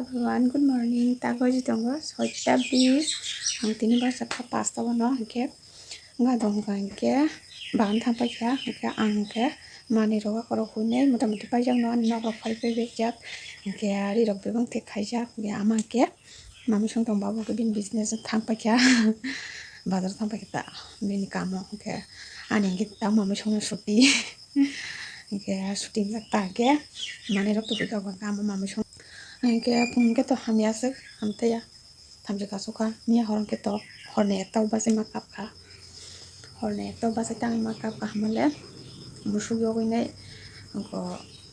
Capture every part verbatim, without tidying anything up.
Everyone, good morning. Ta baji tongo soita bis. Ang tini basa kha pasta bono, hingke gadong hingke bagan thang paikha, hingke ang hingke manui rok akorok huinai mota moti paijak no, ani nok rok phai phai bekjak, hingke ari rok bebak thek khaijak, hingke ama hingke mamisong tong babu hingke bini business thang paikha, bazar thang paikha ta bini kamo, hingke ani hingke ta mamisong no suti. Hingke shooting jak ta hingke manui rok tubui kha, hingke amo manui song hingke phung hingke to hamya aswk hamtaiya, thamchi kasu kha miya hor hingke to horni ekta o bachai ma kap kha, horni ekta o bachai tangwi ma kap kha hamale musuk yogwi nai, hingke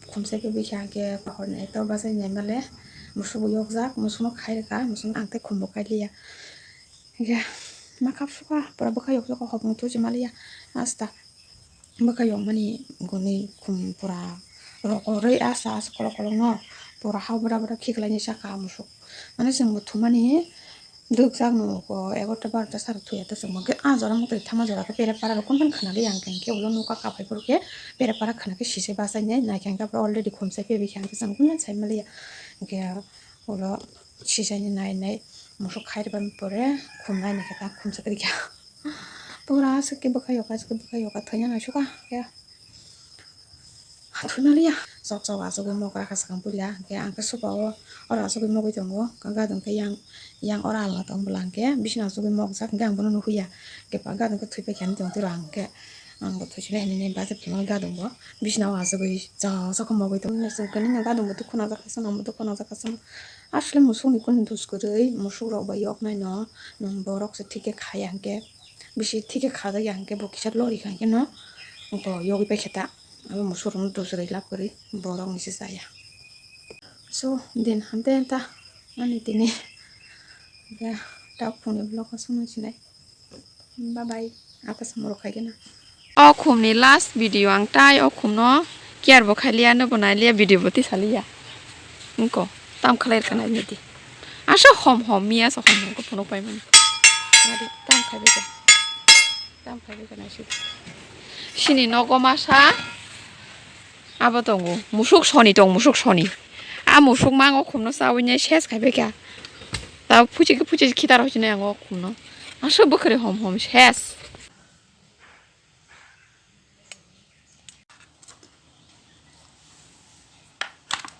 khumsa khe bikha hingke horni ekta o bachai nai male musuk bo yokjak, musuk no khai rwkha, musuk no ang tei khum bo kai liya. Hingke ma kap sukha pura bwkha yokjak o hopung thuchi maliya asta. Bwkha yokmani gwnwi khum pura rokorwi asa asa kolok kolok no pura hao bwra bwra khiklaini saka musuk. Mane chwng bo thumani dukjak nugo egarota barota sara thuya ta chwng bo hwnkhe ah jora mwtai thangma jora khe pere para rok kunu khwnaliya hwnkhe hwnkhe ulo nukha kaphai phuru khe pere para khwna khe sisai bachainai naikhe hwnkhe already khumsai phaibai kha hwnkhe chwng kunu sai maliya hwnkhe. Ulo sisani nai nai musuk khai rwbani pore khum nai nai khe ta khumsa kwrwi kha. Pura aswk khe bwkha yokha, aswk khe bwkha yokha, thwina nai sukha khe. Thwina liya. Chok chok achugwi mok rakha swkang puila, hwnkhe ang khe supa o, oro achugwi mogwi tongo. Gadon khe yang, yang oro alna tong bwla hwnkhe bisina achugwi mokjak, hwnkhe ang bono nuhwi ya. Hwnkhe gadon khe thwi paikha hinwi tong twi rw ang khe. Ang bo thuisile hinwi nini bachai phano gadon bo bisina o achugwi chok chok khe mogwi tongo. Nini gadon bo dukhu najak khe sano, ang bo dukhu najak khe sano. Asle musuk ni kunu dus kwrwi, musuk rok bai yok nai no, nwng borok se thik khe khaya hwnkhe, bisi thik khe khajak ya hwnkhe bo kisa lori kha hwnkhe no, bo yogwi pai khe ta, abo musuk rok no dus rwi lab kwrwi borok ni se chaya. So din hamte ta ani tini ya ta phone ni vlog o song sinai. Bye bye. Apa samoro khaigena. O khumni last video ang tai o khumno care bo khailiya, no bo nailiya, video bo tisaliya. Wngko tam khlai rwkha nainidi. Aswk hom hom miya se hom hom khe phunuk paimani. Madi tam khaibai kha. Tam khaibai kha naisidi. Sini nogo masa. Abo tongo, musuk soni tong, musuk soni. A musuk mango khumno chawi nai ses khaibai kha. Ta phuchi khe phuchi khitar hochini ang o khumno. Aswk bwkhwrwi hom hom ses.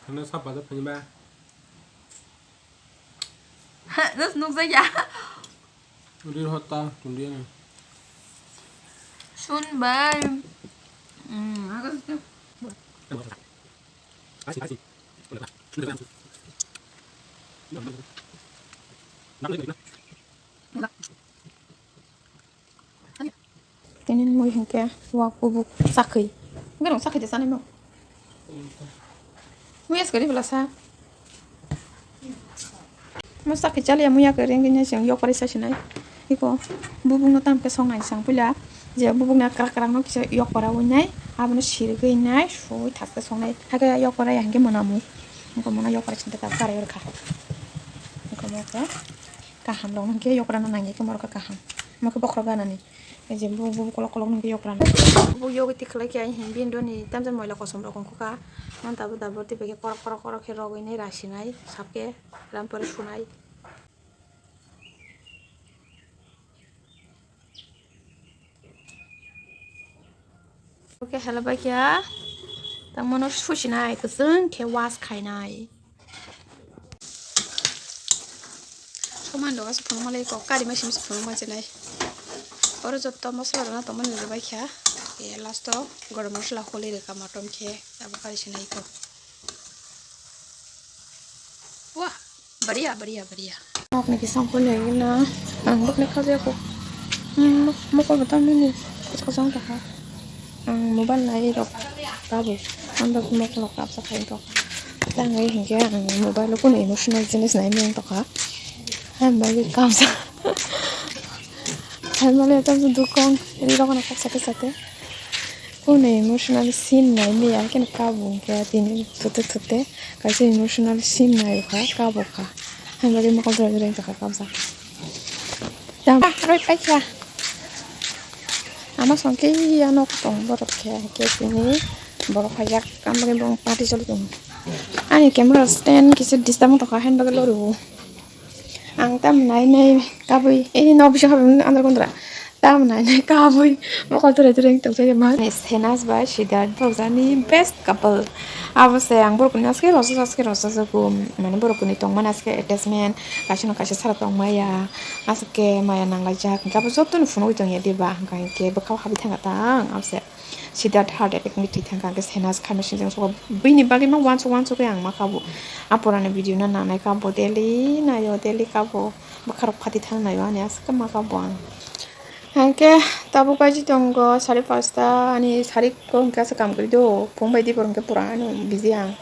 Hano sap bazar thani ba. Just nukjak ya. Rir hota tundia ni. Sun bai. Hmm, aku suka. Tini mui hinkhe wak bubuk sakhi. Hinkhe rong sakhi de sanai mo. Mui eskari bela sa. Mo sakhi chaliya mui yakhe rengkhe nya siyang yok parai sasinai. Iko bubuk no tamkhe songnai sang puila. Je bubuk na krak krak no kisa yok para winai. Abono sirigwi nai sui thakte songnai. Hakhe yok para ya hinkhe mona mui. Iko mona yok para sinte ta karai rwkha. Iko mo khe kaham rok no hinkhe yok rana nangya khe mo rok kaham. Mo khe bokhorok ganani. Ei je bubuk, bubuk kolok kolok nungkhe yokran. Bubuk yogwi tikhlai khe ai him bini doni tamjani moila kosom rok wngkha. Manta bo dabor tei bai khe korok, korok, korok khe rogwi nai rasinai, sap khe ram pore sunai. Oke, hello bai khe tamo no susinai, kwchwng khe wash khainai. Somani doga se phunukma lai kok kari machine se phunukma chenai. Oro jotto masala rok tongmani rwbai kha. E last o gorom masala holi rwkha matom khe abo kari se nai kok. Wah, bariya, bariya, bariya. Nokni kisa ang phone nai na ang bokni khaja ko. Mokol bo tamni ni kisa kisa wng kha. Ang mobile nai rok tabuk ang bai mokol rok kapsa khai rok. Tangwi hinkhe ang mobile o kunu emotional jinis nai mung tokha. Ang bai kapsa. Ang bai kapsa dukong ri rok no kapsa khe sate. Kunu emotional scene nai maya khe kabung khe tini thute thute kaisa emotional scene nai kha kabukha. Ang bai mokol jora jora wng tokha kapsa. Tam ah roi paikha. Ama song khe ya nok tong borok khe, khe tini borok haijak, ama khe bong party choli tongo. Ani camera stand kisa disturb wng tongkha, haino bagwi lorwo. Ang tamo nai nai kabwi, eh, no bisa habang andar kondra. Tamo nai nai kabwi, mokol turai turai wng tongsa ya ma. Ni Sehnas bai Siddharth borok jani best couple. Abo se ang borok ni aske rosa aske rosa jago, mane borok ni tongmani aske attachment, kaisa no kaisa sara tongmaya, aske maya nanglaijak, hingke abo joto no phunugwi tongya diba, hingke bwkha o habwi thangkha ta ang, abo se. Siddharth heart attack ni thwi thangkha, hingke Sehnas khamya sinijak sogo. Bini bagwi ma wansuk wansuk khe ang ma kha bo. A purana video no nanai kha bo, daily naio, daily kha bo. Bwkha rok phati thang naio ani aswk khe ma kha bo ang. Hingke tabuk baji tongo sari pasta, ani sari ko hingke aswk kam kwrwi do. Phung bai di borok hingke pura ano busy ang.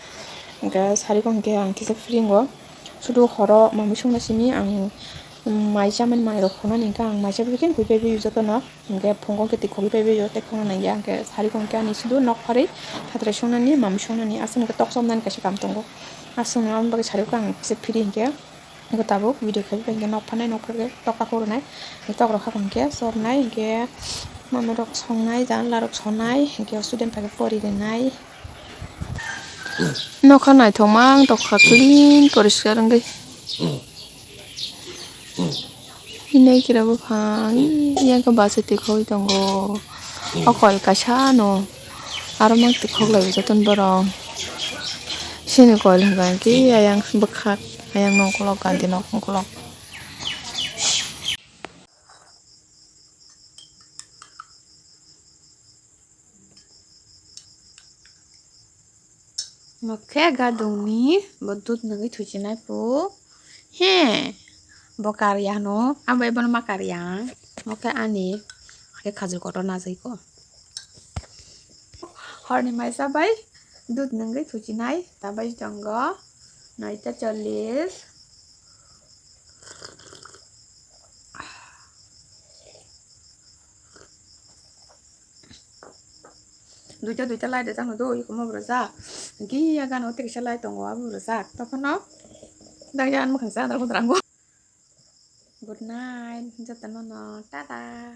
Hingke sari ko hingke ang kisa free wngo. Sudu horo mamwi songna simi ang, mm, mai chamani manwi rok khonani hingke ang mai chabi khe hoi paibi jotono. Hingke phungo hingke twi khogwi paibi o tei khogna nangya hingke sari hingke ani sudu nok pharwi phatrai songnani, mamwi songnani, aswk hingke tok chopnani kaisa kam tongo. Aswk no aboni bagwi sari o ang kisa phiri hingke, hingke tabuk video khe hingke nok pharnai, nok pharkhe tok kakhuk rwnai, tok rok hakhe hingke chopnai, hingke mamwi rok songnai, janala rok sonai, hingke student bai khe pori rwnai. Nokha naithokma wng tongkha, clean poriskar wngwi. Hinai kira buphang, yang khe bus o twi khogwi tongo. O kol kaisa no, aro mang twi khoklai bo jotono borok. Sini kol hwnkha khe ayang bwkhak, ayang nokholok, gandhi nok nokholok. Mokhe gadungni bo dud nangwi thuchinai pu. He, bo karya no, abo ebono ma karya. Mokhe ani, khe khajur kotor najai ko. Horni maisa bai dud nangwi thuchinai, tabai tongo noita chollis. Duita duita light rijak no do, iko mo bo rijak. Giya gana o tei kisa light tongo, abo bo rijak. Tokhono dang yan mwkhang sa andar kondra ango. Good night, jotono no, tata.